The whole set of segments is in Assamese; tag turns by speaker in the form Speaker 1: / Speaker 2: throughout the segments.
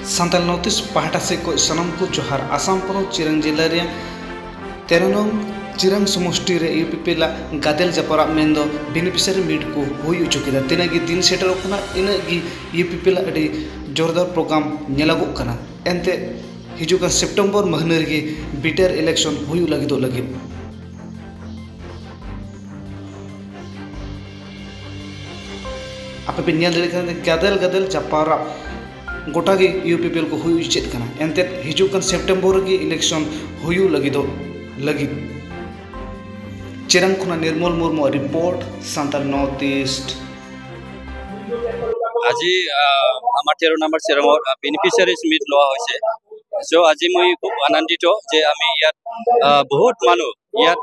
Speaker 1: Santal North East पाहटा से को सनम को जोहार। आसाम पनत चिरांग जिला रे 13 नং चिरांग समष्टि रे यूपीपी ला गादेल जापरा मेंदो बेनिफिशियरी मीट को हुई उचो केदा। तिना गी दिन सेटल कना इना गी यूपीपी ला अडी जोरदार प्रोग्राम नेलागो कना। एनते हिजुक सेप्टेम्बर महीने रे बिटर इलेक्शन हुई लगी लगी आपे पे नेल दरे गादेल गादेल जापरा गोटा गे यूपीपीएल को हुई उचित कना। एनते हिजुक सेप्टेम्बर गे इलेक्शन हुई लगी लगी। चिरांग खुना Nirmal Murmu report, Santal North East.
Speaker 2: আজি আমাৰ 13 নম্বৰ চিৰাঙৰ বেনিফিচিয়াৰিজ মিট লোৱা হৈছে। চ' আজি মই খুব আনন্দিত যে আমি ইয়াত বহুত মানুহ ইয়াত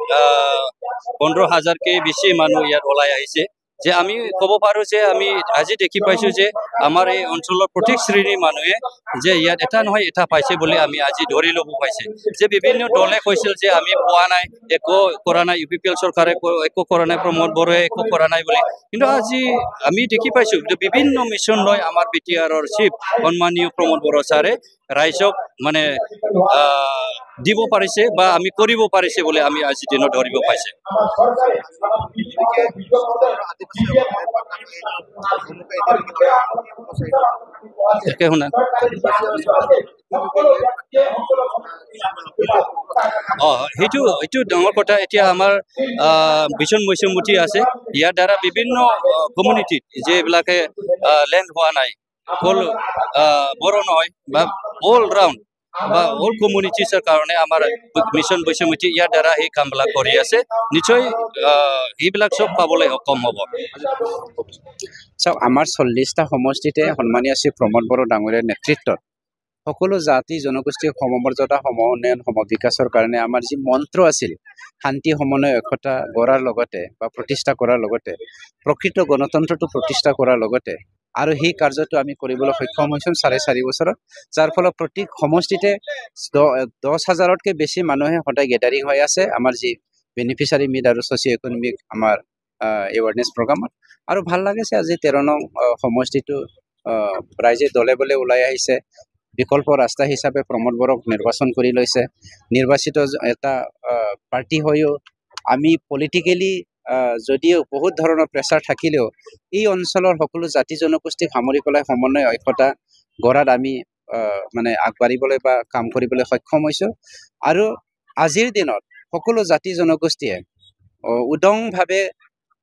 Speaker 2: 15,000কে বেছি মানুহ ইয়াত ওলাই আহিছে। যে আমি ক'ব পাৰোঁ যে আমি আজি দেখি পাইছোঁ যে আমাৰ এই অঞ্চলৰ প্ৰত্যেক শ্ৰেণীৰ মানুহে যে ইয়াত এটা নহয় এটা পাইছে বুলি আমি আজি ধৰি ল'ব পাইছে। যে বিভিন্ন দলে কৈছিল যে আমি পোৱা নাই, একো কৰা নাই, ইউ পি পি এল চৰকাৰে একো কৰা নাই, প্ৰমোদ বড়োৱে একো কৰা নাই বুলি। কিন্তু আজি আমি দেখি পাইছোঁ যে বিভিন্ন মিছন লৈ আমাৰ বি টি আৰৰ চিফ সন্মানীয় প্ৰমোদ বড়ো ছাৰে ৰাইজক মানে দিব পাৰিছে বা আমি কৰিব পাৰিছে বুলি আমি আজিৰ দিনত ধৰিব পাইছে। শুনা সেইটো এইটো ডাঙৰ কথা। এতিয়া আমাৰ মিছন বৈচুমুঠি আছে, ইয়াৰ দ্বাৰা বিভিন্ন কমিউনিটিত যিবিলাকে লেণ্ড হোৱা নাই, অকল বড়ো নহয় বা অল ৰাউণ্ড বা অল কমিউনিটিছৰ কাৰণে আমাৰ মিছন বৈচুমুঠি ইয়াৰ দ্বাৰা সেই কামবিলাক কৰি আছে। নিশ্চয় সেইবিলাক চব পাবলৈ সক্ষম হ'ব।
Speaker 3: চাওক, আমাৰ 40টা সমষ্টিতে সন্মানীয় শ্ৰী প্ৰমোদ বড়ো ডাঙৰীয়াৰ নেতৃত্বত সকলো জাতি জনগোষ্ঠীৰ সমমৰ্যাদা, সম উন্নয়ন, সমবিকাশৰ কাৰণে আমাৰ যি মন্ত্ৰ আছিল শান্তি, সমন্বয়, একতা গঢ়াৰ লগতে বা প্ৰতিষ্ঠা কৰাৰ লগতে প্ৰকৃত গণতন্ত্ৰটো প্ৰতিষ্ঠা কৰাৰ লগতে আৰু সেই কাৰ্যটো আমি কৰিবলৈ সক্ষম হৈছোঁ 4.5 বছৰত, যাৰ ফলত প্ৰতি সমষ্টিতে 10,000তকৈ বেছি মানুহে সদায় গেডাৰিং হৈ আছে আমাৰ যি বেনিফিচিয়াৰী মিট আৰু ছ'চিঅ' ইকনমিক আমাৰ এৱাৰনেছ প্ৰগ্ৰামত। আৰু ভাল লাগিছে আজি 13 নং সমষ্টিটো ৰাইজে দলে বলে ওলাই আহিছে। বিকল্প ৰাস্তা হিচাপে প্ৰমোদ বড়োক নিৰ্বাচন কৰি লৈছে। নিৰ্বাচিত এটা পাৰ্টি হৈও আমি পলিটিকেলি যদিও বহুত ধৰণৰ প্ৰেছাৰ থাকিলেও এই অঞ্চলৰ সকলো জাতি জনগোষ্ঠীক সামৰি পেলাই সমন্বয় ঐক্যতা গঢ়াত আমি মানে আগবাঢ়িবলৈ বা কাম কৰিবলৈ সক্ষম হৈছোঁ। আৰু আজিৰ দিনত সকলো জাতি জনগোষ্ঠীয়ে উদংভাৱে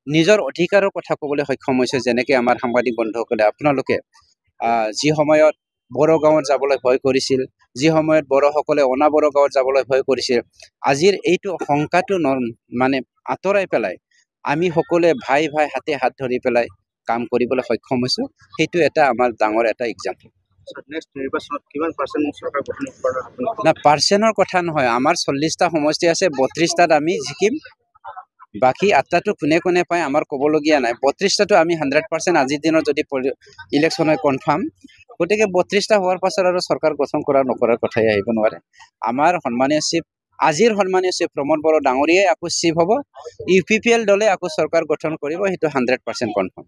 Speaker 3: নিজৰ অধিকাৰৰ কথা ক'বলৈ সক্ষম হৈছে। যেনেকৈ আমাৰ সাংবাদিক বন্ধুসকলে আপোনালোকে যি সময়ত বড়ো গাঁৱত যাবলৈ ভয় কৰিছিল, যি সময়ত বড়োসকলে অনা বড়ো গাঁৱত যাবলৈ ভয় কৰিছিল, আজিৰ এইটো শংকাটো মানে আঁতৰাই পেলাই আমি সকলোৱে ভাই ভাই হাতে হাত ধৰি পেলাই কাম কৰিবলৈ সক্ষম হৈছোঁ। সেইটো এটা আমাৰ ডাঙৰ এটা এক্সাম্পল। না, পাৰ্চেণ্টৰ কথা নহয়, আমাৰ 40টা সমষ্টি আছে, 32টাত আমি জিকিম, বাকী 8টাটো কোনে কোনে পায় আমাৰ ক'বলগীয়া নাই। 32টাটো আমি 100% আজিৰ দিনত যদি ইলেকশ্যন হয় কনফাৰ্ম। গতিকে 32টা হোৱাৰ পাছত আৰু চৰকাৰ গঠন কৰা নকৰাৰ কথাই আহিব নোৱাৰে। আমাৰ সন্মানীয় চিফ, আজিৰ সন্মানীয় চিফ প্ৰমোদ বড়ো ডাঙৰীয়াই আকৌ চিফ হ'ব, ইউ পি পি এল দলে আকৌ চৰকাৰ গঠন কৰিব, সেইটো 100% কনফাৰ্ম।